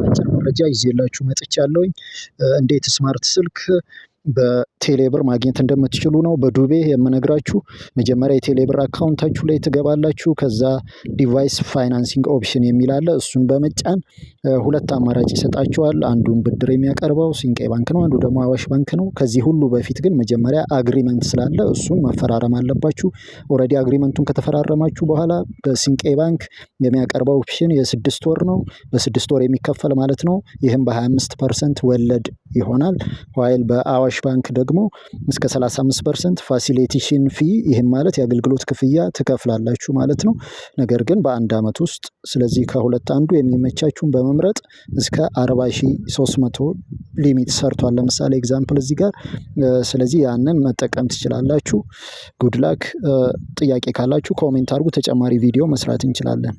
አጭር መረጃ ይዤላችሁ መጥቻለሁኝ። እንዴት smart ስልክ በቴሌብር ማግኘት እንደምትችሉ ነው በዱቤ የምነግራችሁ። መጀመሪያ የቴሌብር account ኣችሁ ላይ ትገባላችሁ። ከዛ device financing option የሚል አለ። እሱን በመጫን ሁለት አማራጭ ይሰጣችኋል። አንዱን ብድር የሚያቀርበው ሲንቄ ባንክ ነው፣ አንዱ ደግሞ አዋሽ ባንክ ነው። ከዚህ ሁሉ በፊት ግን መጀመሪያ agreement ስላለ እሱን መፈራረም አለባችሁ። Already agreement ኡን ከተፈራረማችሁ በኋላ በሲንቄ ባንክ የሚያቀርበው option የ6 ወር ነው። በ6 ወር የሚከፈል ማለት ነው። ይህም በ25% ወለድ ይሆናል። While በአዋሽ ባንክ ደግሞ እስከ 35% facilitation fee፣ ይህም ማለት የአገልግሎት ክፍያ ትከፍላላችሁ ማለት ነው። ነገር ግን በአንድ አመት ውስጥ። ስለዚህ ከሁለት አንዱ የሚመቻችሁን በመምረጥ እስከ 40,300 limit ሰርቷል። ለምሳሌ example እዚህ ጋር። ስለዚህ ያንን መጠቀም ትችላላችሁ። Good luck። ጥያቄ ካላችሁ comment አድርጉ። ተጨማሪ ቪዲዮ መስራት እንችላለን።